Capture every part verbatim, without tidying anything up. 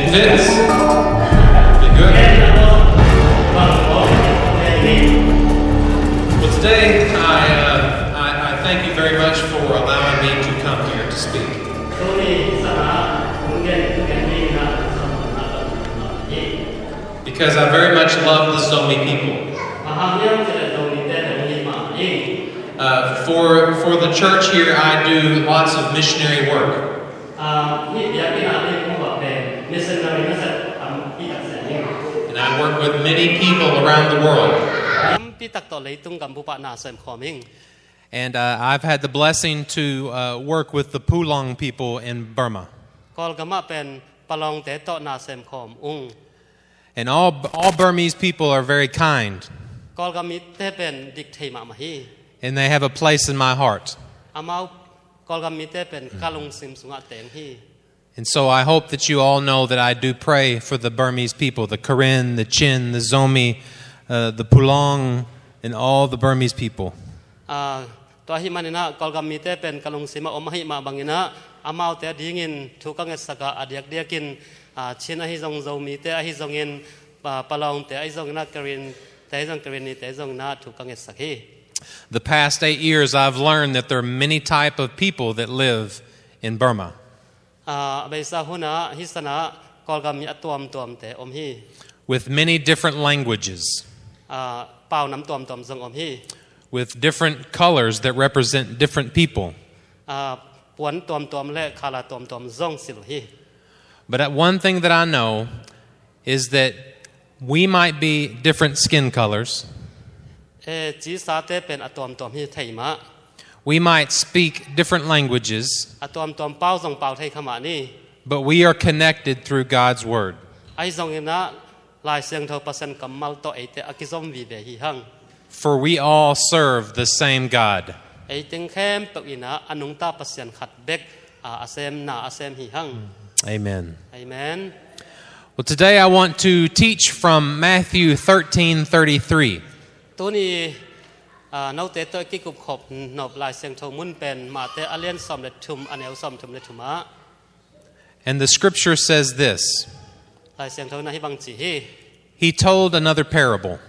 Fits. Be good. Well, today, I, uh, I, I thank you very much for allowing me to come here to speak. Tuni hi sanga hong gen, hong gen ni na, na, na, na, na, na. Because I very much love the Zomi people. Bang hang hiam cih leh Zomite hong hi mah hi. Uh, for, for the church here, I do lots of missionary work. Ah, hih biakinn ah hih hong va pen missionary nasep tampi tak sem ing. And I work with many people around the world. Tampi tak tawh leitung gam bup ah na sem khawm ing. And, uh, I've had the blessing to, uh, work with the Pulong people in Burma. Kawlgam ah pen Palawngte tawh na sem khawm ung. And all, all Burmese people are very kind. Kawlgam mite pen dik thei mahmah hi. And they have a place in my heart. Amau Kawlgam mite pen ka lungsim sungah teng hi. And so I hope that you all know that I do pray for the Burmese people, the Karen, the Chin, the Zomi, uh, the Pulong, and all the Burmese people. Ah, tua ahih manin ah Kawlgam mite pen ka lungsim ah om ahih mah bangin ah amaute adingin thu ka ngetsak a, a diakdiakin, ah, Chin ahi zong, Zomite ahi zongin, ah, Palawngte ahi zongin ah, Karente ahi zong, Karenite ahi zongin ah thu ka ngetsak hi. The past eight years, I've learned that there are many type of people that live in Burma. Ah, a beisa hun ah, hih san ah Kawlgam mi a tuamtuamte om hi. With many different languages. Ah, paunam tuamtuam zong om hi. With different colors that represent different people. Ah, puan tuamtuam le khala tuamtuam zong si lo hi. But, uh, one thing that I know is that we might be different skin colors. Eh, cisate pen a tuamtuam hi thei mah. We might speak different languages. A tuamtuam pau zong pau thei kha mah ni. But we are connected through God's word. Ahi zongin ah Lai Siangtho Pasian kammal tawh eite a kizom vive hi hang. For we all serve the same God. Ei teng khempeuh in ah a nungta Pasian khat bek, ah, a sem, na a sem hi hang. Amen. Amen. Well, today I want to teach from Matthew thirteen thirty-three. Tuni, ah, note tawh i kikup khop nop Lai Siangtho mun pen Mate a lian sawm le thum, a neu sawm thum le thum ah. And the scripture says this. Lai Siangtho in ah hih bang ci hi. He told another parable.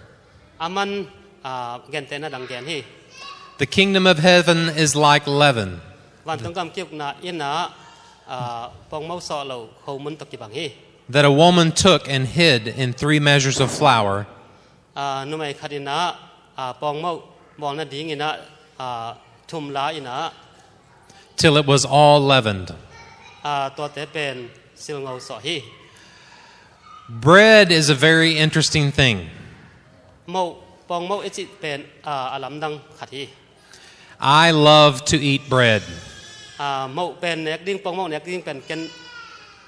Aman, ah, gentehna dang gen hi. The kingdom of heaven is like leaven. Vantung gam ki-ukna in ah, ah, pawngmo sawh lo khomun tawh kibang hi. That a woman took and hid in three measures of flour. Ah, numei khat in ah, ah, pawngmo bawlna dingin ah, ah, thum la in ah. Till it was all leavened. Ah, tuate pen silngo sawh hi. Bread is a very interesting thing. Moh, pawngmo i cih pen, ah, a lamdang khat hi. I love to eat bread. Ah, moh pen nek ding, pawngmo nek ding pen ken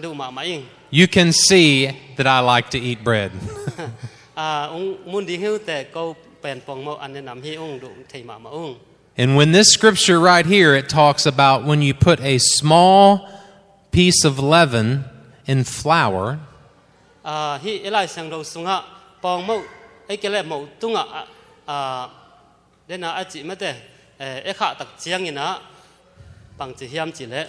duh mahmah ing. You can see that I like to eat bread. Ah, ung mun ding hi uh teh, ko pen pawngmo an ne nam hi ung, duh thei mahmah ung. And when this scripture right here, it talks about when you put a small piece of leaven in flour. Ah, hih i Lai Siangtho sungah pawngmo, ei kei leh moh tungah, ah, ah, dena a cih mate, eh, e khah tak ciangin ah bang ci hiam cih leh.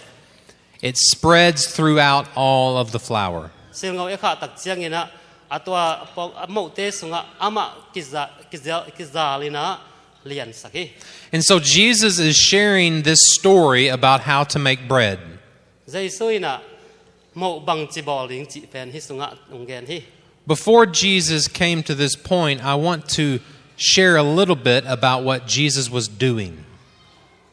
It spreads throughout all of the flour. Silngo e khah tak ciangin ah, a tua pawng, a mohte sungah amah kiza-, kiza-, kizal in ah liansak hi. And so Jesus is sharing this story about how to make bread. Jesu in ah moh bang ci bawl ding cih pen hih sungah hong gen hi. Before Jesus came to this point, I want to share a little bit about what Jesus was doing.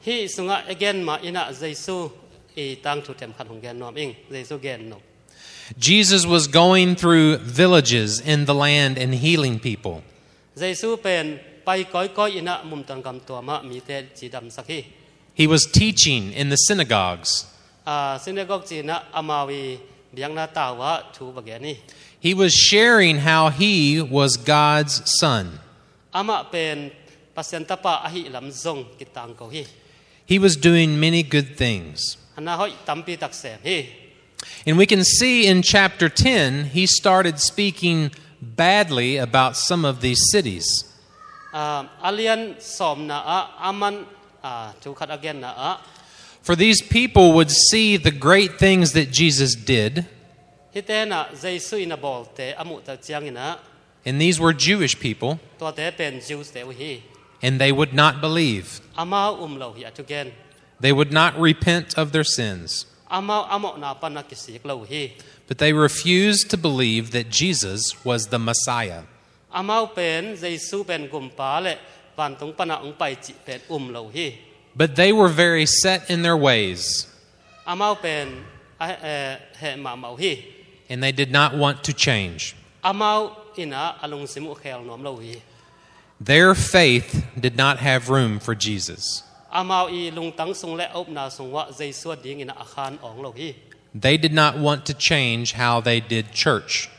Hih sungah a gen mah in ah Jesu i tangthu themkhat hong gen nuam ing, Jesu gen nop. Jesus was going through villages in the land and healing people. Jesu pen pai kawikawi in ah mumtuan gam tuam ah mite cidamsak hi. He was teaching in the synagogues. Ah, synagogue cih in ah amau i biakna tau ah thu va gen hi. He was sharing how he was God's son. Amah pen Pasian tapa ahih lam zong kitangko hi. He was doing many good things. A na hoih tampi tak sem hi. And we can see in chapter ten, he started speaking badly about some of these cities. Ah, a lian sawmna ah, aman, ah, thu khat a genna ah. For these people would see the great things that Jesus did. Hihte in ah Jesu in a bawlte a muh tak ciangin ah, And these were Jewish people, tuate pen Jews te uh hi. And they would not believe. Amau um lo hi a thugen. They would not repent of their sins. Amau a mawhna pan a kisik lo hi. But they refused to believe that Jesus was the Messiah. Amau pen Jesu pen gumpa le vantung pan a hong pai cih pen um lo hi. But they were very set in their ways. Amau pen a, eh, heh mahmah uh hi. And they did not want to change. Amau in ah a lungsim uh khel nuam lo hi. Their faith did not have room for Jesus. Amau i lungtang sung le a upna sung uah Jesu a dingin ah a khan awng lo hi. They did not want to change how they did church.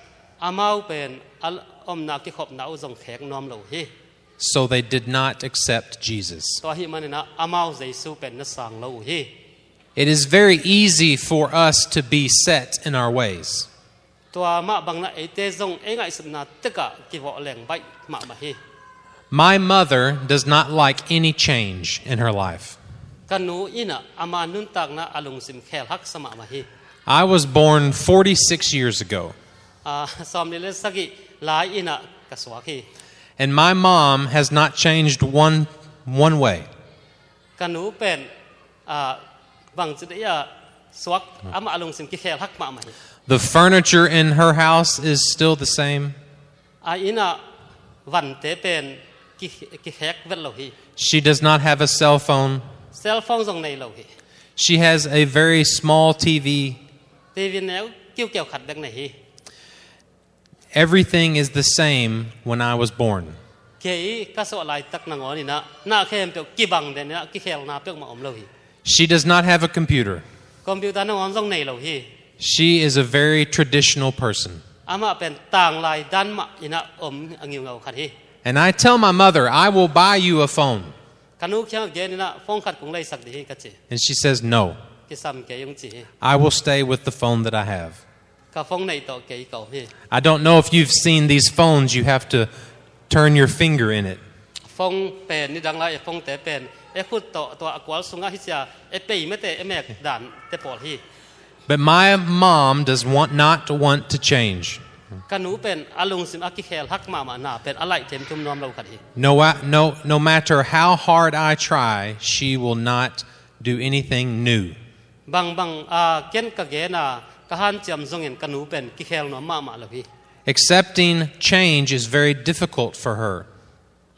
Amau pen a omna kikhopna uh zong khek nuam lo hi. So they did not accept Jesus. Tua ahih manin ah amau Jesu pen na sang lo uh hi. It is very easy for us to be set in our ways. Tua mah bangin ah eite zong ei ngaihsutna tekah kivawh leng baih mahmah hi. My mother does not like any change in her life. Ka nu in ah ama nuntakna a lungsim khel haksa mahmah hi. I was born forty-six years ago, Ah, sawmnih le sagih lai in ah ka suak hi. And my mom has not changed one, one way. Ka nu pen, ah, bangci dei a suak, amah a lungsim kikhel hak mahmah hi. The furniture in her house is still the same. A inn ah vante pen ki, kikhek vet lo hi. She does not have a cell phone. Cell phone zong nei lo hi. She has a very small T V. T V neu kiukiau khat bek nei hi. Everything is the same when I was born. Kei ka suah laitak nangawn in ah na khempeuh kibang den in ah kikhelna peuhmah om lo hi. She does not have a computer. Computer nangawn zong nei lo hi. She is a very traditional person. Amah pen tanglai dan mah in ah om a ngiungau khat hi. And I tell my mother, "I will buy you a phone." Ka nu kiang gen in ah phone khat kong leisak ding hi ka ci. And she says, "No, Kisam kei ung ci hi. I will stay with the phone that I have." Ka phone neih tawh kei ka om hi. I don't know if you've seen these phones you have to turn your finger in it. Phone pen nidang lai e, phone te pen e khut tawh tua a kual sungah hi cia e pei mete e mek dan te pawl hi. But my mom does want, not want to change. Ka nu pen a lungsim a kikhel hak mahmah na pen a laih themthum nuam lo khat hi. No, no, no matter how hard I try, she will not do anything new. Bangbang a ken ka gen a ka hanciam zongin ka nu pen kikhel nuam mahmah lo hi. Accepting change is very difficult for her.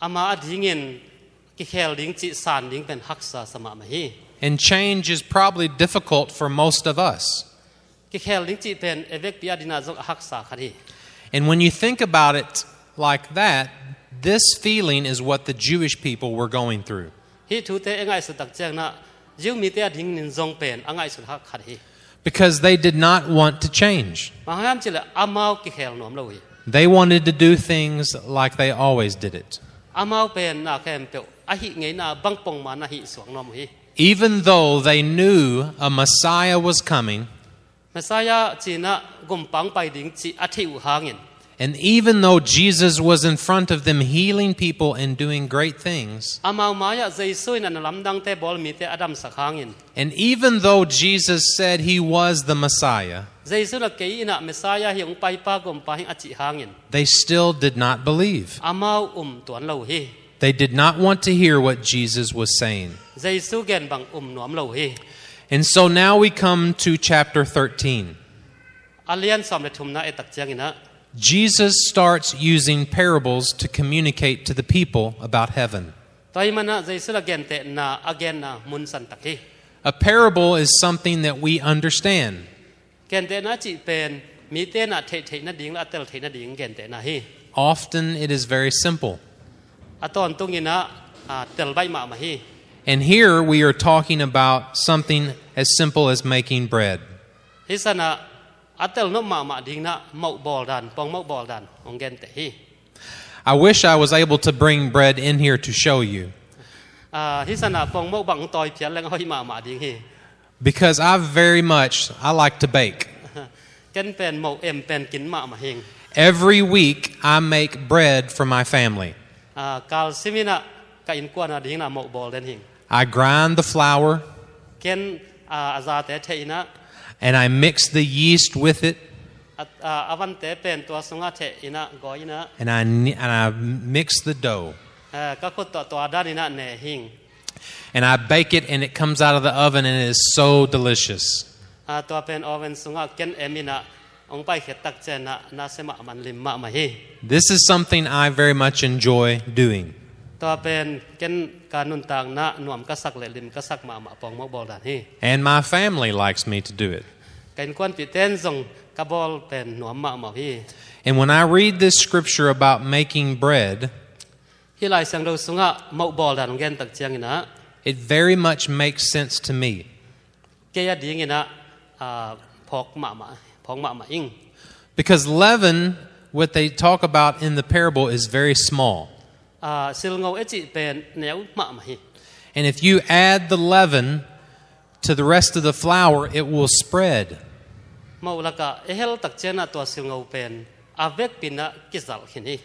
Ama a dingin kikhel ding cih san ding pen haksa sa mahmah hi. And change is probably difficult for most of us. Kikhel ding cih pen e vekpi a dingin ah zong a haksa khat hi. And when you think about it like that, this feeling is what the Jewish people were going through. Hih thute e ngaihsut tak ciangin ah Jew mite a dingin zong pen a ngaihsut hak khat hi. Because they did not want to change. Bang hang hiam cih leh amau kikhel nuam lo hi. They wanted to do things like they always did it. Amau pen na khempeuh a hih ngeina bang pongman a hih suak nuam uh hi. Even though they knew a Messiah was coming, Messiah ci-in ah gumpa hong pai ding cih a theih uh hangin, and even though Jesus was in front of them healing people and doing great things, amau mai-ah Jesu in a na lamdangte bawl mite a damsak hangin, and even though Jesus said he was the Messiah, Jesu in ah kei in ah Messiah hi, hong paipa gumpa hi ing a cih hangin, they still did not believe. Amau um tuan lo uh hi. They did not want to hear what Jesus was saying. Jesu gen bang um nuam lo uh hi. And so now we come to chapter thirteen. A lian sawm le thumna et tak ciangin ah, Jesus starts using parables to communicate to the people about heaven. Tua ahih manin ah Jesu in a gentehna a genna munsan tak hi. A parable is something that we understand. Gentehna cih pen mite in ah theih theih nading le a tel theih nading gentehna hi. Often it is very simple. A tawntungin ah, ah, tel baih mahmah hi. And here we are talking about something as simple as making bread. Hih san ah a tel nop mahmah dingin ah moh bawl dan, pongmoh bawl dan hong genteh hi. I wish I was able to bring bread in here to show you, Ah, hih san ah pongmoh bang tawi phial leng a hoih mahmah ding hi. because I very much, I like to bake. Ken pen moh em pen kin mahmah hi ing. Every week I make bread for my family. Ah, kal simin ah ka innkuan a dingin ah moh bawl den hi ing. I grind the flour Ken, ah, a zate theh in ah, and I mix the yeast with it. A, a, a vante pen tua sungah theh in ah, gawi in ah. And I, ne- and I mix the dough. Eh, ka khut tawh tua dan in ah ne hing. And I bake it, and it comes out of the oven, and it is so delicious. Ah, tua pen oven sungah ken em in ah, hong paikhiat tak ciangin ah, nasia mahmah, lim mahmah hi. This is something I very much enjoy doing. Tua pen ken ka nuntakna nuam ka sak le lim ka sak mahmah pongmoh bawl dan hi. And my family likes me to do it. Ka innkuanpihte in zong ka bawl pen nuam mahmah uh hi. And when I read this scripture about making bread, Hih Lai Siangtho sungah moh bawl dan hong gen tak ciangin ah, it very much makes sense to me. Kei a dingin ah, ah, phawk mahmah, phawk mahmah ing. Because leaven, what they talk about in the parable, is very small. Ah, silngo e cih pen neu mahmah hi. And if you add the leaven to the rest of the flour, it will spread. Moh lakah e hel tak ciangin ah tua silngo pen a vekpi in ah kizalh khin hi.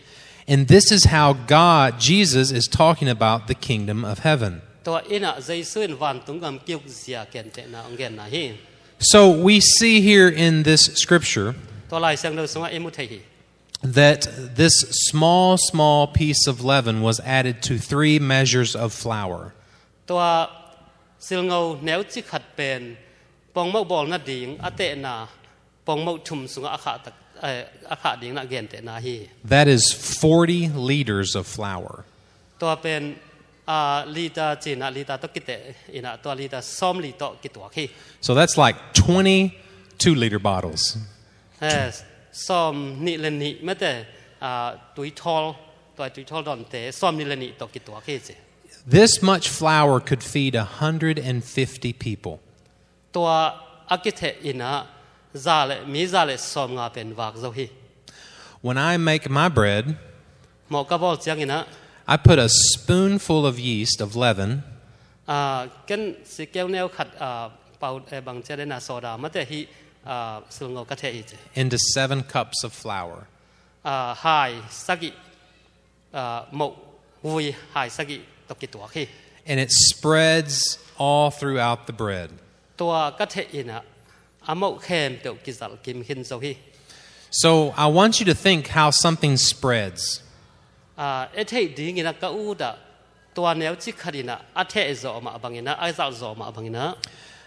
And this is how God, Jesus, is talking about the kingdom of heaven. Tua in ah Jesu in vantung gam ki-uk zia gentehna hong genna hi. So we see here in this scripture Tua Lai Siangtho sungah i mu thei hi. That this small, small piece of leaven was added to three measures of flour. Tua silngo neu cikhat pen pongmoh bawl nading a tehna pongmoh thum sungah a khah tak, eh, a khah ding in ah gentehna hi. That is forty liters of flour. Tua pen, ah, liter ci in ah, liter tawh kiteh in ah, tua liter sawmli tawh kituak hi. So that's like twenty two-liter bottles. Eh, sawmnih le nih mate, ah, tuithawl, tua tuithawl dawnte sawmnih le nih tawh kituak hi ci. This much flour could feed a hundred and fifty people. Tua a kitheh in ah za le, mi za le sawmnga pen vak zo hi. When I make my bread, Mawh ka bawl ciangin ah, I put a spoonful of yeast, of leaven, ah, ken sikeu neu khat, ah, pau, eh, bang ci a dena, soda mate, hih, ah, silngo ka theh hi ci. Into seven cups of flour. Ah, hai sagih, ah, moh vui hai sagih tawh kituak hi. And it spreads all throughout the bread. Tua ka theh in ah, a moh khempeuh kizalh kim khin zo hi. So I want you to think how something spreads. Ah, e theih dingin ah ka ut ah, tua neu cikhat in ah a theh zawh mah bangin ah, a zalh zawh mah bangin ah.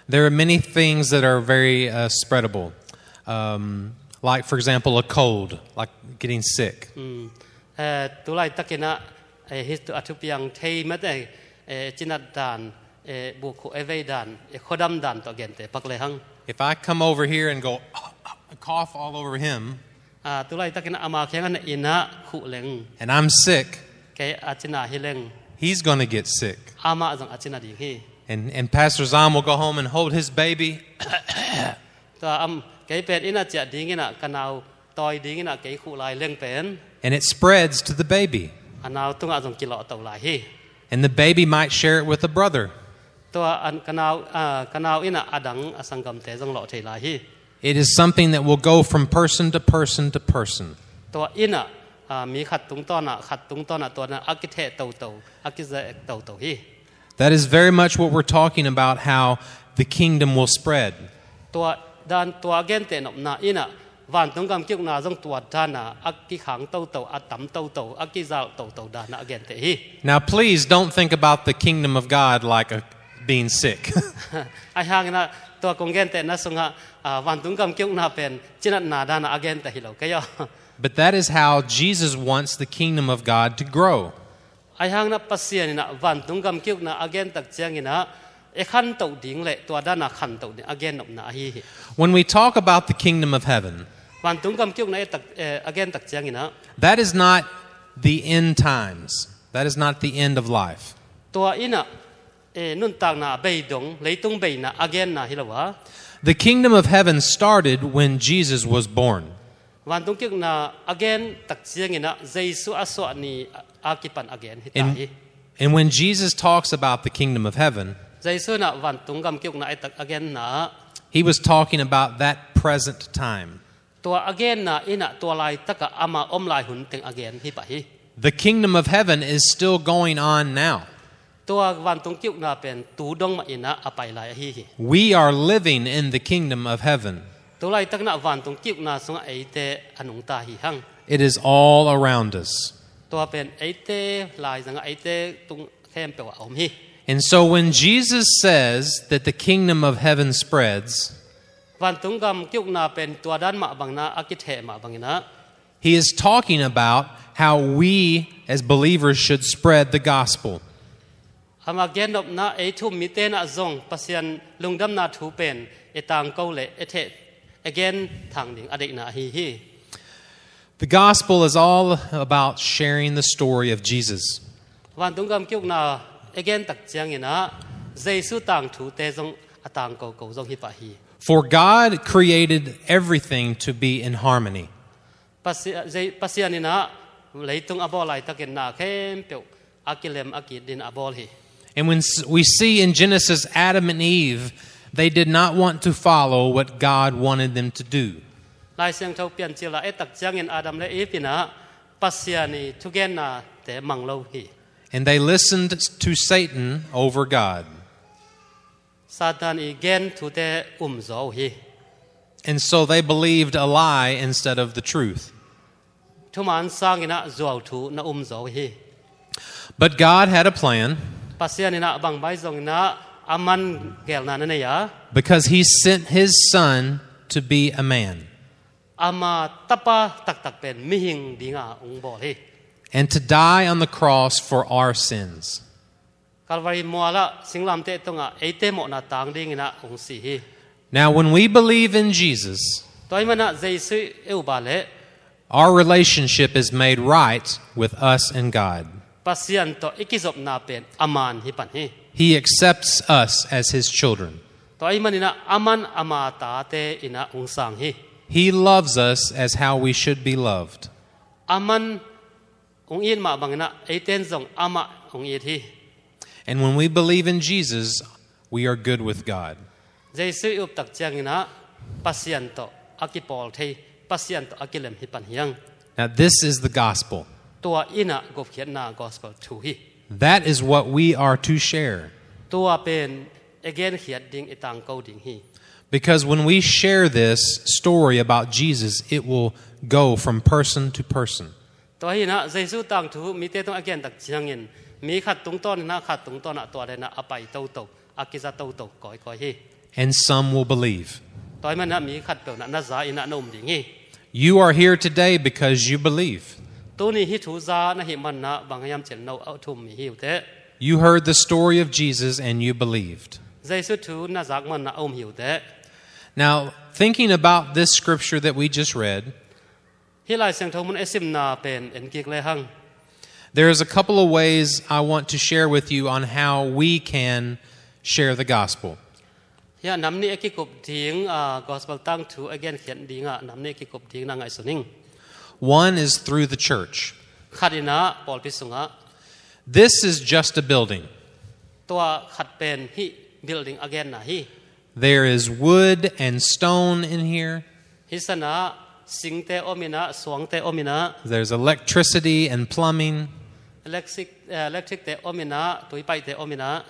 There are many things that are very uh, spreadable. Um, like, for example, a cold, like getting sick. Eh, tu laitakin ah, eh, hih tu a thupiang thei mate, eh, cinat dan, eh, bukhuh e vei dan, eh, khuadam dan tawh gente pak lehang. If I come over here and go cough all over him, ah, tu laitakin ah ama kiangah na in ah khuh leng, and I'm sick, kei a cina hi leng, he's gonna get sick. Amah zong a cina ding hi. And, and Pastor Zam will go home and hold his baby. Tua am, kei pen inn ah ciah dingin ah ka nau tawi dingin ah kei khuh lai leng pen, and it spreads to the baby. A nau tungah zong kilawhto lai hi. And the baby might share it with a brother. Tua an, ka nau, ah, ka nau in ah a dang a sanggamte zong lawh thei lai hi. It is something that will go from person to person to person. Tua in ah, ah, mi khat tungtawn ah, khat tungtawn ah tua in ah a kitheh toto, a kizek toto hi. That is very much what we're talking about, how the kingdom will spread. Tua dan, tua genteh nopna in ah, vantung gam ki-ukna zong tua dan ah a kikhang toto, a tam toto, a kizalh toto dan ah a genteh hi. Now, please don't think about the kingdom of God like a, being sick. Ahi hangin ah, tua kong gentehna sungah, ah, vantung gam ki-ukna pen cinatna dan ah a genteh hi lo kei aw. But that is how Jesus wants the kingdom of God to grow. Ahi hangin ah Pasian in ah vantung gam ki-ukna a gen tak ciangin ah, e khantoh ding le tua dan a khantoh ding a gen nopna ahi hi. When we talk about the kingdom of heaven, vantung gam ki-ukna e tak, eh, a gen tak ciangin ah, that is not the end times. That is not the end of life. Tua in ah, eh, nuntakna bei dong, leitung beina a genna hi lo a. The kingdom of heaven started when Jesus was born. Vantung ki-ukna a gen tak ciangin ah Jesu a suah ni a kipan a gen hi ta hi. And, and when Jesus talks about the kingdom of heaven, Jesu in ah vantung gam ki-ukna a tak a genna ah, he was talking about that present time. Tua a genna in ah tua laitak ah ama om lai hun teng a gen hi pah hi. The kingdom of heaven is still going on now. Tua vantung ki-ukna pen tu dong mah in ah a pai lai ahi hi. We are living in the kingdom of heaven. Tu laitak in ah vantung ki-ukna sungah eite a nungta hi hang. It is all around us. Tua pen eite laizangah eite tung khempeuh ah a om hi. And so when Jesus says that the kingdom of heaven spreads, Vantung gam ki-ukna pen tua dan mah bangin ah, a kitheh mah bangin ah, he is talking about how we as believers should spread the gospel. Ama gennopna ei thu-um mite in ah zong Pasian lungdamna thu pen i tangko le i theh, i gen thang ding a deihna ahi hi. The gospel is all about sharing the story of Jesus. Vantung gam ki-ukna i gen tak ciangin ah Jesu tangthute zong a tangkoko zong hi pah hi. For God created everything to be in harmony. Pasia-, Zei-, Pasian in ah leitung a bawl laitakin na khempeuh a kilem a ki-it dingin a bawl hi. And when s- we see in Genesis, Adam and Eve, they did not want to follow what God wanted them to do. Lai Siangtho Piancil ah et tak ciangin Adam le Eve in ah Pasian i thugennate mang lo hi. And they listened to Satan over God. Satan i gen thute um zaw uh hi. And so they believed a lie instead of the truth. Thuman sangin ah zuauthu na um zaw uh hi. But God had a plan Pasian in ah bangmah zongin ah a man gelna na nei a, because he sent his son to be a man ama tapa taktak pen mihing dinga hong bawl hi. and to die on the cross for our sins. Calvary mual ah singlamteh tungah eite mawhna tang dingin ah hong si hi. Now, when we believe in Jesus, Tua ahih manin ah Jesu i up leh our relationship is made right with us and God. Pasian tawh i kizopna pen a man hi pan hi. He accepts us as his children. Tua ahih manin ah a man ama tate in ah hong sang hi. He loves us as how we should be loved. A man hong it mah bangin ah eite in zong amah hong it hi. And when we believe in Jesus, we are good with God. Jesu i up tak ciangin ah Pasian tawh a kipawl thei, Pasian tawh a kilem hi pan hi hang. Now, this is the gospel. Tua in ah gupkhiatna gospel thu hi. That is what we are to share. Tua pen i genkhiat ding, i tangko ding hi. Because when we share this story about Jesus, it will go from person to person. Tua hi in ah Jesu tangthu mite tungah a gen tak ciangin mi khat tungtawn in ah khat tungtawn ah tua dan in ah a pai toto, a kiza toto kawikawi hi. And some will believe. Tua ahih manin ah mi khatpeuh in ah na za in ah na um ding hi. You are here today because you believe. Tuni hih thu za na hih manin ah bang hiam cih leh no a thu-um mi hi uh teh. You heard the story of Jesus and you believed. Jesu thu na zak manin ah a um hi uh teh. Now, thinking about this scripture that we just read, Hih Lai Siangtho mun i simna pen en kik le hang. There's a couple of ways I want to share with you on how we can share the gospel. Hih ah nam nih a kikup ding, ah, gospel tangthu a genkhiat dingah nam nih a kikup ding na ngaihsun ing. One is through the church. Khat in ah pawlpi sungah. This is just a building. Tua khat pen hih building a genna hi. There is wood and stone in here. Hih sanah singte om in ah, suangte om in ah, There's electricity and plumbing. electric, eh, electric te om in ah, tuipaihte om in ah.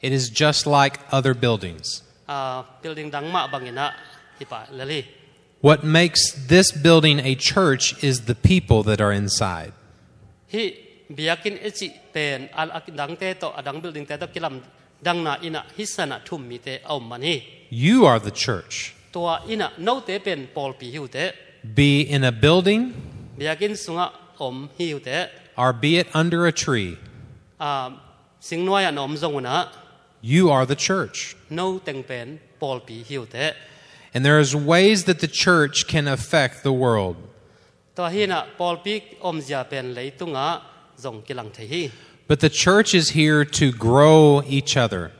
It is just like other buildings. Ah, building dang mah bangin ah hi pah lel hi. What makes this building a church is the people that are inside. Hih biakinn i cih pen a, a dangte tawh, a dang building te tawh kilamdangna in ah hih sanah thu-um mite a om man hi. You are the church. Tua in ah note pen pawlpi hi uh teh. Be in a building Biakinn sungah om hi uh teh. or be it under a tree. Ah, singnuai ah na om zong un ah. You are the church. No teng pen pawlpi hi uh teh. And there's ways that the church can affect the world. Tua hi in ah pawlpi omzia pen leitungah zong kilang thei hi. But the church is here to grow each other.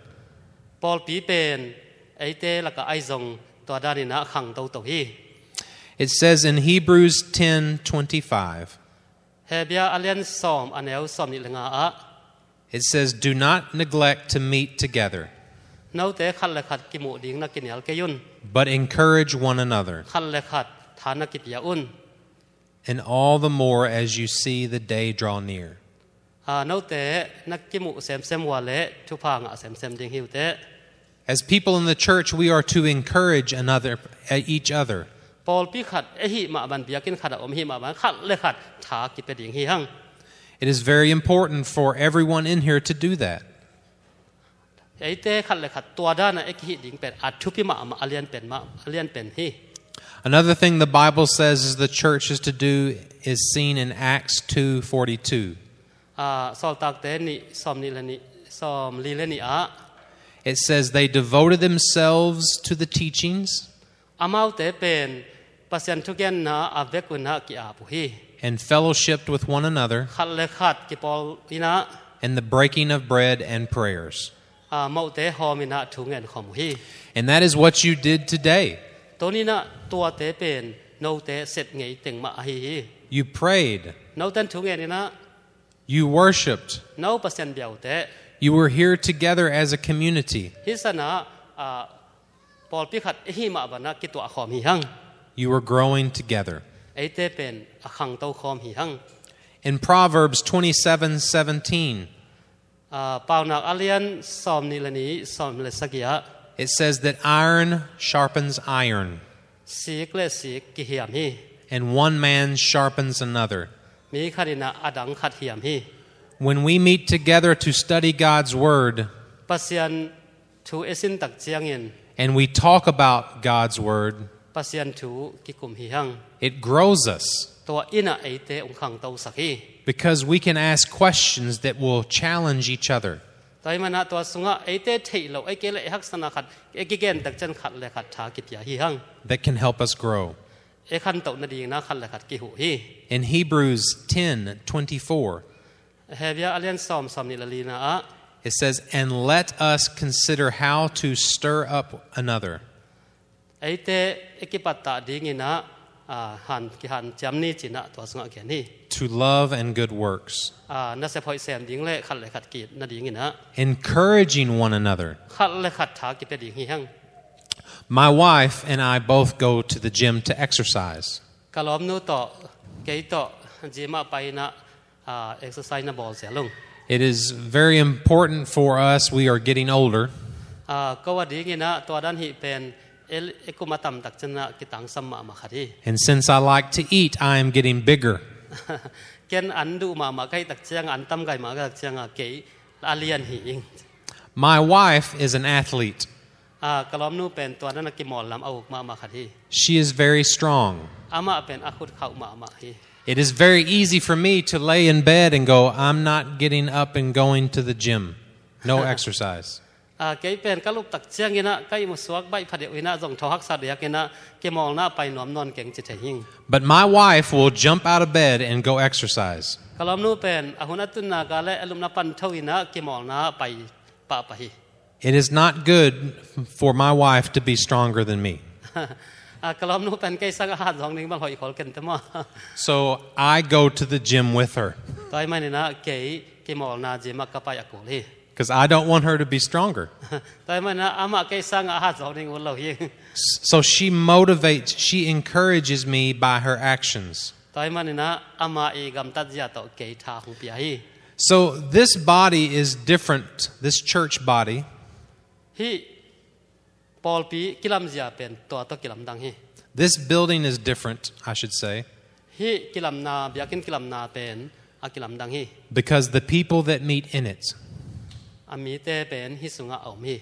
Pawlpi pen eite lakah ahi zong tua dan in ah khang toto hi. It says in Hebrews ten twenty-five, Hebru a lian sawm, a neu sawm nih le nga ah, it says, "Do not neglect to meet together, note khat le khat kimuh ding na kinial kei un. but encourage one another, Khat le khat tha na kipia un. and all the more as you see the day draw near." Ah, note na kimuh semsem uh leh thupha ngah semsem ding hi uh teh. As people in the church, we are to encourage another, each other. Pawlpi khat ei hih mah bang, biakinn khat a om hih mah bang, khat le khat tha kipia ding hi hang. It is very important for everyone in here to do that. Eite khat le khat tua dan a ei kihih ding pen a thupi mahmah, a lian pen mah, a lian pen hi. Another thing the Bible says is the church is to do is seen in Acts two forty-two. Ah, Sawltakte nih, sawm nih le nih, sawm li le nih ah. It says they devoted themselves to the teachings Amaute pen Pasian thugenna a vek un ah ki-ap uh hi. and fellowshipped with one another Khat le khat kipawl in ah, and the breaking of bread and prayers. ah, mohte hawm in ah thu ngen khawm uh hi. And that is what you did today. Tuni in ah tuate pen note sep ngei teng mah ahi hi. You prayed. Noten thu ngen in ah, You worshipped. No Pasian bia uh teh. You were here together as a community. Hih san ah, ah, pawlpi khat ei hih mah bang ah kituah khawm hi hang. You were growing together. Eite pen a khangto khawm hi hang. In Proverbs twenty-seven seventeen, Ah, Paunak a lian sawm nih le nih, sawm le sagih ah, it says that iron sharpens iron, sik le sik kihiam hi. and one man sharpens another. Mi khat in ah a dang khat hiam hi. When we meet together to study God's word, Pasian thu ei sin tak ciangin, and we talk about God's word, Pasian thu kikum hi hang. It grows us Tua in ah eite hong khangtosak hi. because we can ask questions that will challenge each other, Tua ahih man ah tua sungah eite theih loh, ei kei le ei haksatna khat ei kigen tak ciang khat le khat tha kipia hi hang. that can help us grow. Ei khantoh nading in ah khat le khat kihuh hi. In Hebrews ten twenty-four, Hebru a lian sawm, sawm nih le li na ah, it says, "And let us consider how to stir up another eite ei kipattah ding in ah, ah, han, kihanciam ni ci-in ah tua sungah gen hi. to love and good works." Ah, nasep hoih sem ding le khat le khat ki-it nading in ah, Encouraging one another. Khat le khat tha kipia ding hi hang. My wife and I both go to the gym to exercise. Ka lawmnu tawh, kei tawh, gym ah pai in ah, ah, exercise na bawl zel ung. It is very important for us. We are getting older. Ah, ko a ding in ah tua dan hih pen ei, ei kum a tam tak ciang ah kitangsam mahmah khat hi. And since I like to eat, I am getting bigger. Ken an duh mahmah ka hih tak ciang, an tam gai mah ka hih tak ciang ah kei a lian hi ing. My wife is an athlete. Ah, ka lawmnu pen tua dan a kimawl lam a uk mahmah khat hi. She is very strong. Amah pen a khut khauh mahmah hi. It is very easy for me to lay in bed and go, "I'm not getting up and going to the gym." No exercise. Ah, kei pen ka lup tak ciang in ah, ka ihmu suak baih phadeuh in ah, zong tho haksa diak in ah, kimawlna pai nuam nawn keng ci thei hing. But my wife will jump out of bed and go exercise. Ka lawmnu pen a hun a tun nak leh a lupna pan tho in ah kimawlna pai pahpah hi. It is not good for my wife to be stronger than me. Ah, ka lawmnu pen kei sang a hat zawng ding bang hoih khol ken te maw. So I go to the gym with her Tua ahih manin ah kei kimawlna gym ah ka pai a kul hi. because I don't want her to be stronger. Tua ahih manin ah amah kei sang a hat zawng ding ut lo hi. So she motivates, she encourages me by her actions. Tua ahih manin ah amah i gamtat zia tawh kei tha hong pia hi. So this body is different, this church body. Hih pawlpi kilamzia pen tua tawh kilamdang hi. This building is different, I should say, Hih kilamna, biakinn kilamna pen a kilamdang hi. because the people that meet in it, A mite pen hih sungah a om hi.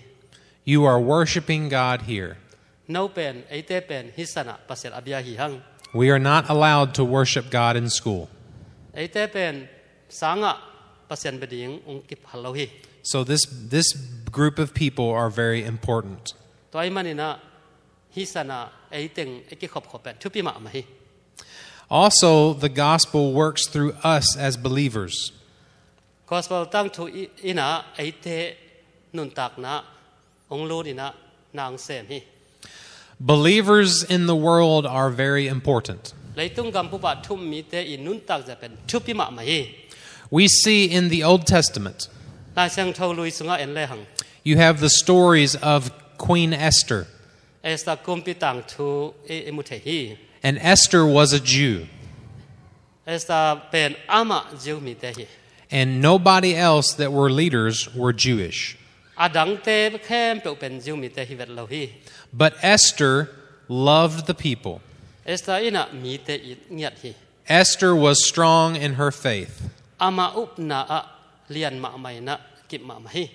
you are worshiping God here. No pen, eite pen hih sanah Pasian a bia hi hang. We are not allowed to worship God in school. Eite pen sangah Pasian bia ding ung kiphal lo hi. So this, this group of people are very important. Tua ahih manin ah hih sanah eiteng ei kikhopkhop pen thupi mahmah hi. Also, the gospel works through us as believers. Gospel tangthu i-, in ah eite nuntakna ung lut in ah na ung sem hi. Believers in the world are very important. Leitung gam pupah thu um mite i nuntak zia pen thupi mahmah hi. We see in the Old Testament, Lai Siangtho lui sungah en lehang you have the stories of Queen Esther. Esther kumpi tangthu i, i mu thei hi. And Esther was a Jew. Esther pen amah Jew mite hi. And nobody else that were leaders were Jewish. A dangte khempeuh pen Jew mite hi vet lo hi. But Esther loved the people. Esther in ah mite it ngiat hi. Esther was strong in her faith. Ama upna ah lian mahmah in ah kip mahmah hi.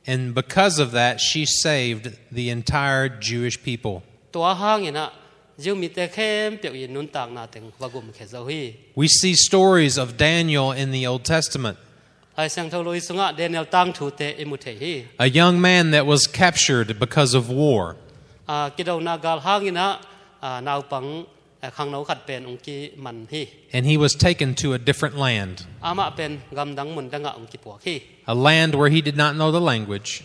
And because of that, she saved the entire Jewish people. Tua hangin ah Jew mite khempeuh i nuntakna teng va gumkhia zo hi. We see stories of Daniel in the Old Testament. Lai Siangtho Lui sungah Daniel tangthute i mu thei hi. A young man that was captured because of war. Ah, kidona gal hangin ah, ah, naupang, ah, khangno khat pen ong kiman hi. And he was taken to a different land. Amah pen gamdang mundangah ong kipuak hi. A land where he did not know the language.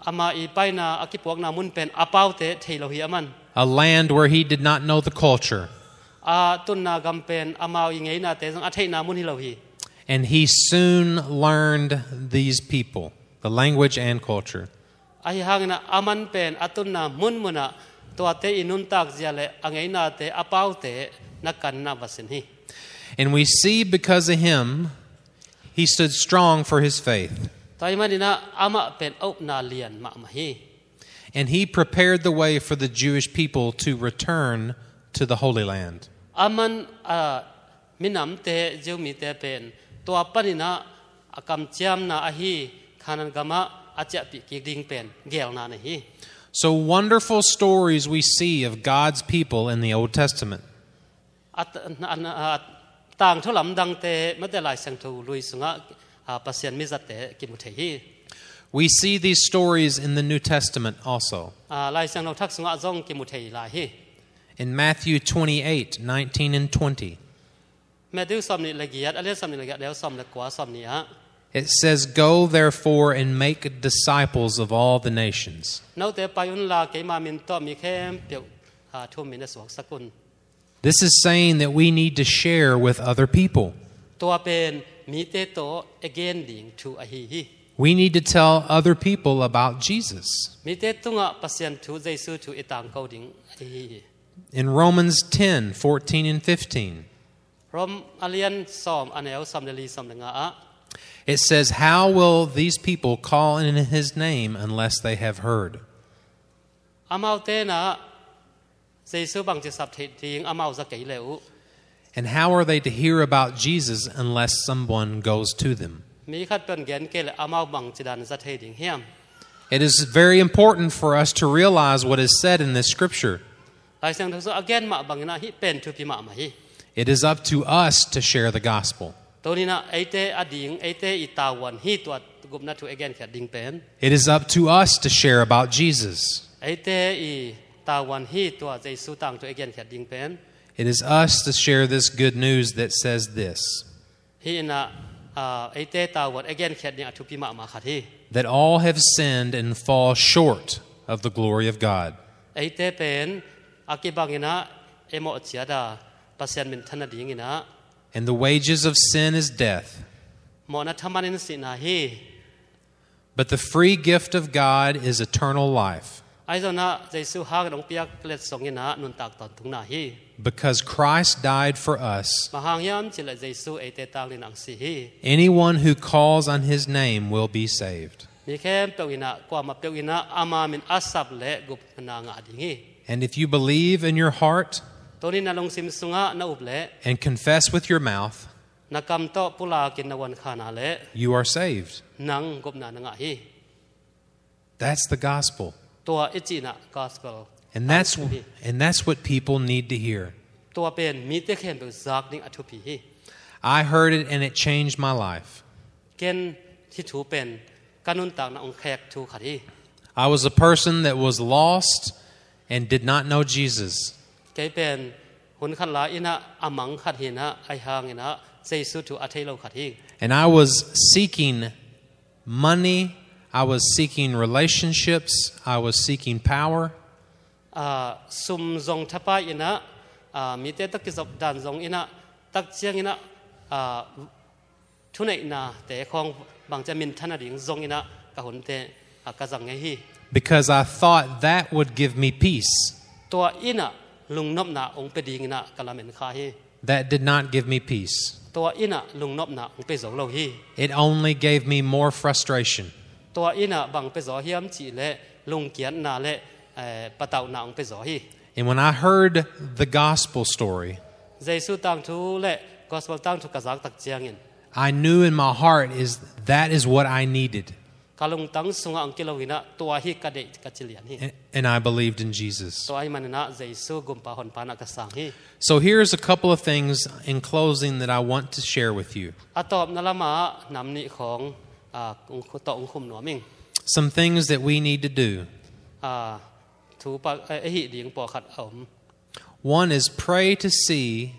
Ama i paina a kipuakna mun pen a paute thei lo hi a man. A land where he did not know the culture. A tunna gam pen amau i ngeinate zong a theihna mun hi lo hi. And he soon learned these people, the language and culture. Ahi hangin ah a man pen a tunna munmunah tuate i nuntak zia le a ngeinate a paute na kanna va sin hi. And we see because of him, he stood strong for his faith. Tua ahih manin ah amah pen a upna lian mahmah hi. And he prepared the way for the Jewish people to return to the Holy Land. A man, ah, minamte, Jew mite pen tua panin ah a kamciamna ahi Canaan gamah a ciahpih kik ding pen gelna nei hi. So wonderful stories we see of God's people in the Old Testament. A t-, a, a, a tangthu lamdangte mate Lai Siangtho Lui sungah, ah, Pasian mizate kimu thei hi. We see these stories in the New Testament also. Ah, Lai Siangtho Thak sungah zong kimu thei lai hi. In Matthew twenty-eight, nineteen and twenty. Matthew sawmnih le giat, a lian sawmnih le giat, a neu sawm le kua, sawmnih ah. It says, "Go therefore and make disciples of all the nations." Note pai unla keima min tawh mi khempeuh, ah, thu-um in na suaksak un. This is saying that we need to share with other people. Tua pen mite tawh i gen ding thu ahi hi. We need to tell other people about Jesus. Mite tungah Pasian thu, Jesu thu i tangko ding ahi hi. In Romans ten, fourteen and fifteen, Rom a lian sawm, a neu sawm le li, sawm le nga ah. It says, "How will these people call in his name unless they have heard?" Amaute in ah Jesu bangci sap theih ding amau za kei le uh. And how are they to hear about Jesus unless someone goes to them? Mi khat peuh in gen kei le amau bangci dan za thei ding hiam? It is very important for us to realize what is said in this scripture. Lai Siangtho sung a gen mah bangin ah hih pen thupi mahmah hi. It is up to us to share the gospel. Tuni in ah eite a ding, eite i tavuan hi tua gupna thu i genkhiat ding pen. It is up to us to share about Jesus. Eite i tavuan hi tua Jesu tangthu i genkhiat ding pen. It is us to share this good news that says this. Hih in ah, ah, eite tavuan i genkhiat ding a thupi mahmah khat hi. That all have sinned and fall short of the glory of God. Eite pen a kibangin ah i mawh ciat a Pasian minthan nadingin ah. And the wages of sin is death. Mawhna thaman in sihna hi. But the free gift of God is eternal life. Ahi zongin ah Jesu hangin hong piak letsong in ah nuntak tawntungna hi. Because Christ died for us. Bang hang hiam cih leh Jesu eite tangdingin hong si hi. Anyone who calls on his name will be saved. Mi khempeuh in ah, kuamah peuh in ah ama min a sap leh gupna ngah ding hi. And if you believe in your heart Tuni in na lungsim sungah na up leh, and confess with your mouth, na kam tawh pulakin na vuan kha na leh, you are saved. Nang gupna na ngah hi. That's the gospel. Tua i cihna gospel. And that's, a thupi. And that's what people need to hear. Tua pen mite khempeuh zak ding a thupi hi. I heard it and it changed my life. Ken hih thu pen ka nuntakna hong khek thu khat hi. I was a person that was lost and did not know Jesus. Kei pen hun khat lai in ah a mang khat hi in ah, ahi hangin ah Jesu thu a thei lo khat hi. And I was seeking money, I was seeking relationships, I was seeking power. Ah, sum zong thapai in ah, ah, mite tawh kizop dan zong in ah, tak ciangin ah, ah, thuneihnate khawng bangci a minthan nading zong in ah ka hunte, ah, ka zang ngei hi. Because I thought that would give me peace. Tua in ah lungnopna hong pia dingin ah ka lamen kha hi. That did not give me peace. Tua in ah lungnopna hong pia zo lo hi. It only gave me more frustration. Tua in ah bang pia zaw hiam cih leh lungkiatna le, eh, patauhna hong pia zaw hi. And when I heard the gospel story, Jesu tangthu le gospel tangthu ka zak tak ciangin, I knew in my heart is that is what I needed. Ka lungtang sungah hong kilo in ah tua hi ka deih ka ci lian hi. And, and I believed in Jesus. Tua ahih manin ah Jesu gumpa honpa in ah ka sang hi. So here's a couple of things in closing that I want to share with you. A tawpna lamah nam nih khawng, ah, hong khu-, tawh hong khum nuam ing. Some things that we need to do. Ah, thu pa, eh, ahih ding pawlkhat a om. One is pray to see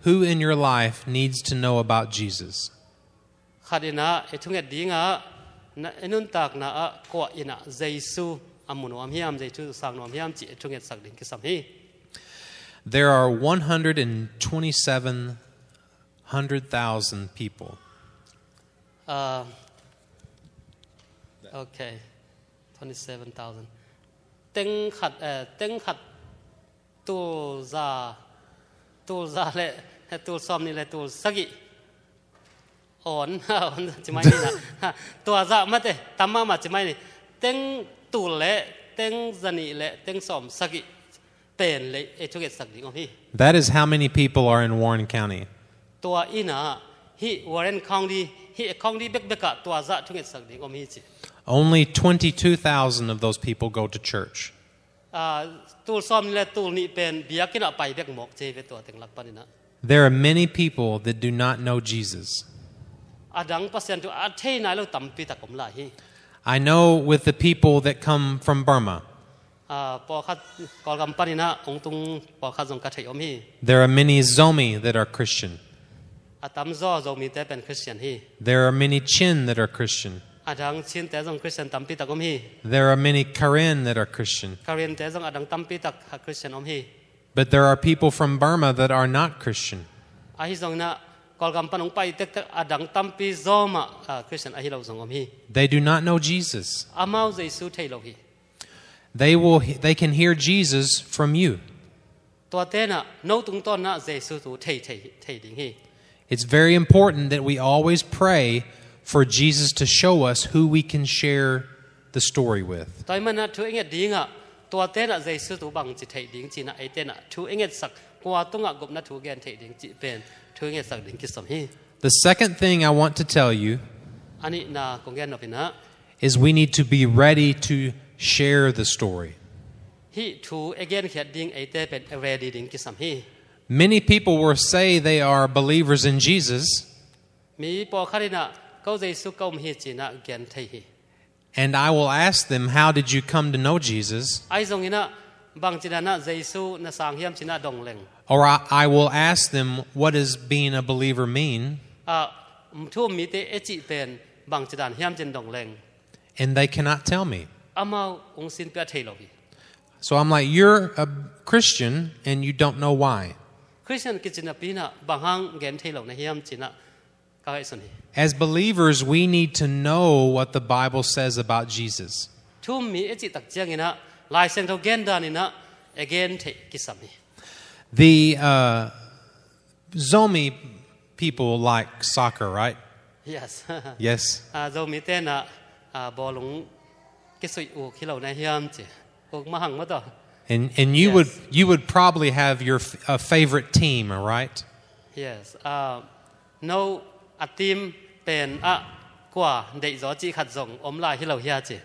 who in your life needs to know about Jesus. Khat in ah, i thunget dingah, na, i nuntakna ah kua in ah Jesu a mu nuam hiam, Jesu sang nuam hiam cih i thungetsak ding kisam hi. There are one hundred and twenty-seven hundred thousand people. Ah, okay. Twenty-seven thousand. Teng khat, eh, teng khat tul za, tul za le, tul sawm nih le tul sagih. On, on ci mai ni na. Tua zah mate, tam mahmah ci mai ni. Teng tul le, teng za nih le, teng sawm sagih pen le, eh, thungetsak ding om hi. That is how many people are in Warren County. Tua in ah, hih Warren County, hih county bekbek ah tua zah thungetsak ding om hi ci. Only twenty-two thousand of those people go to church. Ah, tul sawm nih le tul nih pen biakinn ah pai bek mawk ci ve tua teng lak panin ah. There are many people that do not know Jesus. A dang Pasian thu a thei nai lo tampi tak om lai hi. I know with the people that come from Burma. Ah, pawlkhat Kawlgam panin ah hong tung pawlkhat zong ka thei om hi. There are many Zomi that are Christian. A tamzaw Zomite pen Christian hi. There are many Chin that are Christian. A dang Chinte zong Christian tampi tak om hi. There are many Karen that are Christian. Karente zong a dang tampi tak ha Christian om hi. But there are people from Burma that are not Christian. Ahi zongin ah Kawlgam pan hong pai tektek a dang tampi zaw mah, ah, Christian ahi lo zong om hi. They do not know Jesus. Amau Jesu thei lo hi. They will, they can hear Jesus from you. Tuate in ah no tungtawn in ah Jesu thu thei, thei, thei ding hi. It's very important that we always pray for Jesus to show us who we can share the story with. Tua ahih manin ah thu i nget dingah, tuate in ah Jesu thu bangci theih ding ci-in ah eite in ah thu i ngetsak, kua tungah gupna thu gen theih ding cih pen thu i ngetsak ding kisam hi. The second thing I want to tell you A nihna kong gen nop in ah is we need to be ready to share the story. Hih thu i genkhiat ding eite pen i ready ding kisam hi. Many people will say they are believers in Jesus, Mi pawlkhat in ah ko Jesu ka um hi ci-in ah gen thei hi. And I will ask them, "How did you come to know Jesus?" Ahi zongin ah bangci dan ah Jesu na sang hiam ci-in ah dong leng. Or I, I will ask them, "What does being a believer mean?" Ah, thu um mite i cih pen bangci dan hiam ci-in dong leng. And they cannot tell me. Amau hong sinpih thei lo hi. So I'm like, "You're a Christian and you don't know why." Christian kici napi in ah bang hang gen thei lo na hiam ci-in ah ka ngaihsun hi. As believers, we need to know what the Bible says about Jesus. Thu um mi i cih tak ciangin ah Lai Siangtho gen dan in ah i gen theih kisam hi. The, uh, Zomi people like soccer, right? Yes. Yes. Ah, Zomite in ah, ah, bawlung kisuih uk hi lo na hiam ci. Uk mahang maw tawh. And, and you Yes. would, you would probably have your f-, a favorite team, all right? Yes. Ah, no a team pen ah kua deihzaw cih khat zong om lai hi lo hia ci.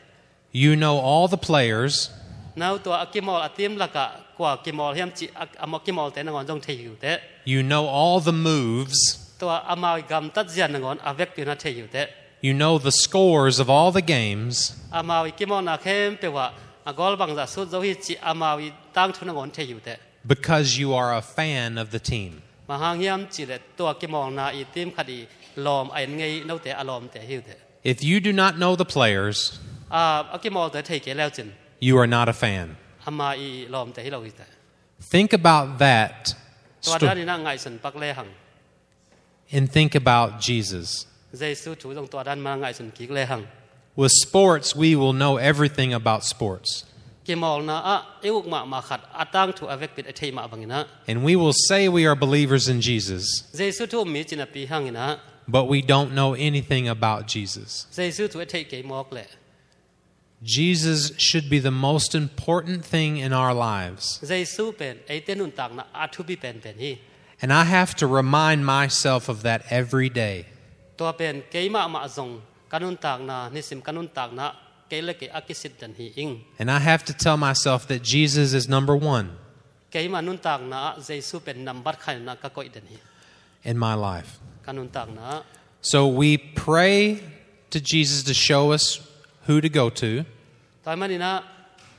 You know all the players. No tua a kimawl a team lakah kua kimawl hiam cih a, a maw kimawlte nangawn zong thei hi uh teh. You know all the moves. Tua amau i gamtat zia nangawn a vekpi in ah thei hi uh teh. You know the scores of all the games. Amau i kimawlna khempeuh ah a goal bangzah sut zo hi cih amau i tangthu nangawn thei hi uh teh. Because you are a fan of the team. Bang hang hiam cih leh tua kimawlna i team khat i lawm a en ngei note a lawmte hi uh teh. If you do not know the players, Ah, a kimawlte thei kei le uh cin, you are not a fan. Amau i lawmte hi lo hi teh. Think about that. Tua Sto- dan in ah ngaihsun pak le hang. And think about Jesus. Jesu thu zong tua dan mah ngaihsun kik le hang. With sports, we will know everything about sports. Kimawlna ah i uk mahmah khat a tangthu a vekpi in i theih mah bangin ah. And we will say we are believers in Jesus, Jesu thu um mi ci napi hangin ah. But we don't know anything about Jesus. Jesu thu i theih kei mawk leh. Jesus should be the most important thing in our lives. Jesu pen eite nuntakna a thupi penpen hi. And I have to remind myself of that every day. Tua pen keimah mah zong ka nuntakna, nisim ka nuntakna kei le kei a kisit den hi ing. And I have to tell myself that Jesus is number one Keimah nuntakna ah Jesu pen nambat khatna ka koih den hi. In my life. Ka nuntakna ah. So we pray to Jesus to show us who to go to. Tua ahih manin ah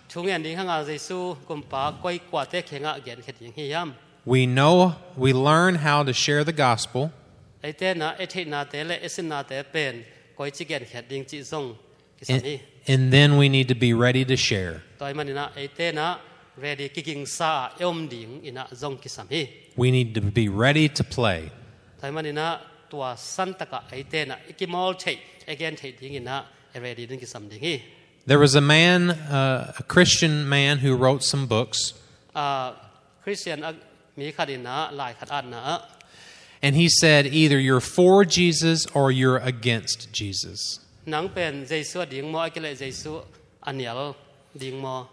thungen ding hanga Jesu kumpa koi kuate kiangah genkhia ding hi hiam? We know, we learn how to share the gospel. Eite in ah e theihnate le e sinnate pen koici genkhiat ding cih zong kisam And, hi. And then we need to be ready to share. Tua ahih manin ah eite in ah ready, kigingsa a i om dingin ah zong kisam hi. We need to be ready to play. Tua ahih manin ah tua santak ah eite in ah i kimawl theih, i gen theih dingin ah i ready ding kisam ding hi. There was a man, uh, a Christian man who wrote some books. Ah, Christian a mi khat in ah lai khat atna ah, And he said, "Either you're for Jesus or you're against Jesus." Nang pen Jesu a ding maw, ahih kei leh Jesu a nial ding maw?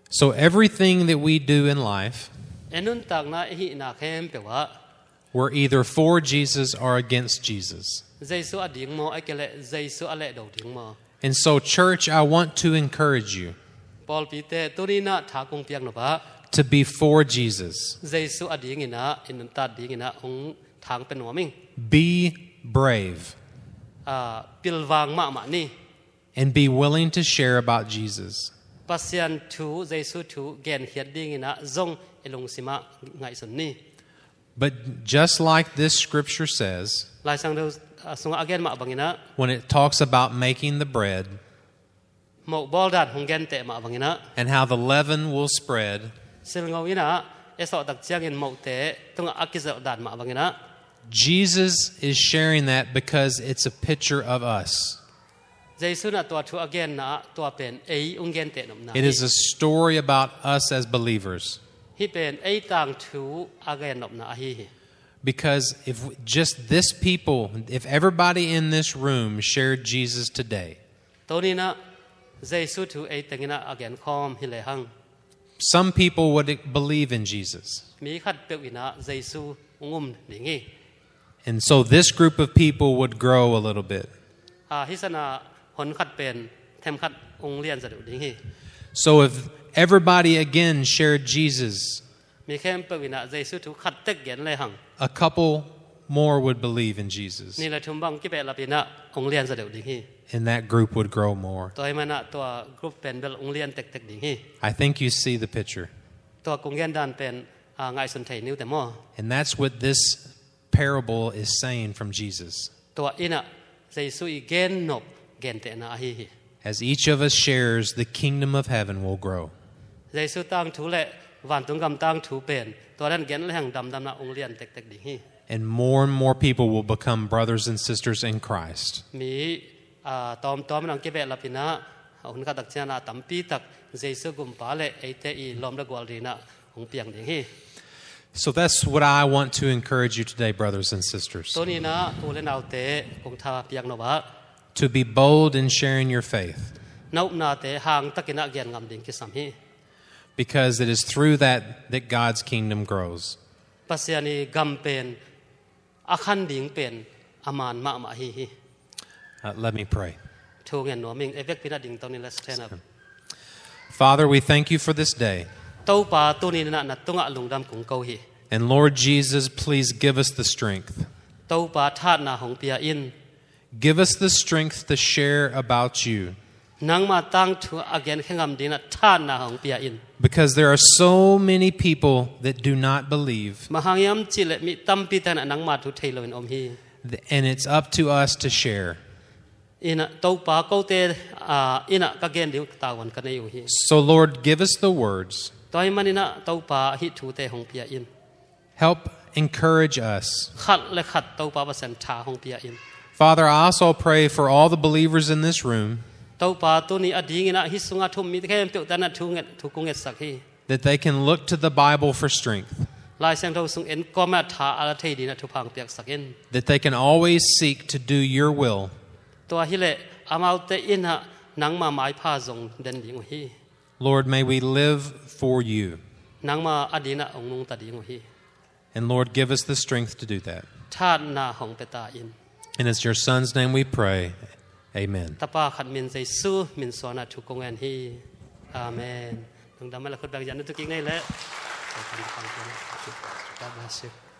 So everything that we do in life, E nuntakna, e hihna khempeuh ah we're either for Jesus or against Jesus. Jesu a ding maw, ahih kei leh Jesu a lehdo ding maw? And so, church, I want to encourage you Pawlpite, tuni in ah tha kong piak nop ah, to be for Jesus. Jesu a dingin ah i nuntak dingin ah hong thang pia nuam ing. Be brave Ah, pilvang mahmah ni. And be willing to share about Jesus. Pasian thu, Jesu thu genkhiat dingin ah zong i lungsim ah ngaihsun ni. But just like this scripture says, Lai Siangtho, ah, sungah a gen mah bangin ah, when it talks about making the bread moh bawl dan hong genteh mah bangin ah, and how the leaven will spread, silngo in ah e sawh tak ciangin mohte tungah a kizelh dan mah bangin ah, Jesus is sharing that because it's a picture of us. Jesu in ah tua thu a genna ah tua pen ei hong genteh nopna It hi. Is a story about us as believers. Hih pen ei tangthu a gen nopna ahi hi. Because if w- just this people, if everybody in this room shared Jesus today, Tuni in ah Jesu thu ei tengin ah a genkhawm hi lehang, some people would believe in Jesus. Mi khatpeuh in ah Jesu hong um ding hi. And so this group of people would grow a little bit. Ah, hih sanah hon khat pen them khat hong lian zaw deuh ding hi. So if everybody again shared Jesus, Mi khempeuh in ah Jesu thu khat tek gen lehang, a couple more would believe in Jesus. Nih le thum bang kibehlap in ah hong lian zaw deuh ding hi. And that group would grow more. Tua ahih manin ah tua group pen bel hong lian tektek ding hi. I think you see the picture. Tua kong gen dan pen, ah, ngaihsun thei ni uh teh maw? And that's what this parable is saying from Jesus. Tua in ah Jesu i gen nop gentehna ahi hi. As each of us shares, the kingdom of heaven will grow. Jesu tangthu le vantung gam tangthu pen tua dan gen lehang damdamna hong lian tektek ding hi. And more and more people will become brothers and sisters in Christ. Mi, ah, tawmtawm in ah kibehlap in ah, hun khat tak ciangin ah tampi tak Jesu gumpa le eite i lawm le gual dingin ah hong piang ding hi. So that's what I want to encourage you today, brothers and sisters, Tuni in ah u le naute kong tha piak nop ah, to be bold in sharing your faith, na upnate hang takin ah gen ngam ding kisam hi. because it is through that that God's kingdom grows. Pasian i gam pen a khan ding pen a man mahmah ahi hi. Uh, let me pray. Thu ngen nuam ing. I vekpi in ah ding to ni, let's stand up. Father, we thank you for this day. Topa, tuni in ah na tungah lungdam kong ko hi. And Lord Jesus, please give us the strength. Topa, thahatna hong pia in. Give us the strength to share about you. Nangma tangthu a genkhia ngam dingin ah thahatna hong pia in. Because there are so many people that do not believe. Bang hang hiam cih leh mi tampi tak in ah nangma thu thei loin om hi. And it's up to us to share. In ah Topa, kote, ah, in ah ka gen ding uh tavuan ka nei uh hi. So Lord, give us the words. Tua ahih manin ah Topa, hih thute hong pia in. Help encourage us. Khat le khat Topa Pasian tha hong pia in. Father, I also pray for all the believers in this room Topa, tuni a dingin ah hih sungah thu um mi khempeuhte in ah thu nget, thu kong ngetsak hi. that they can look to the Bible for strength. Lai Siangtho sung en kawm ah tha a la thei dingin ah thupha hong piaksak in. That they can always seek to do your will. Tua hi leh amaute in ah Nangma maipha zong den ding uh hi. Lord, may we live for you. Nangma adinah hong nungta ding uh hi. And Lord, give us the strength to do that. Thahatna hong pia ta in. And it's your Son's name we pray. Amen. Tapa khat min Jesu min suanah thu kong ngen hi. Amen. Lungdam mah le khut beng ziah na tu kik nei le. God bless you.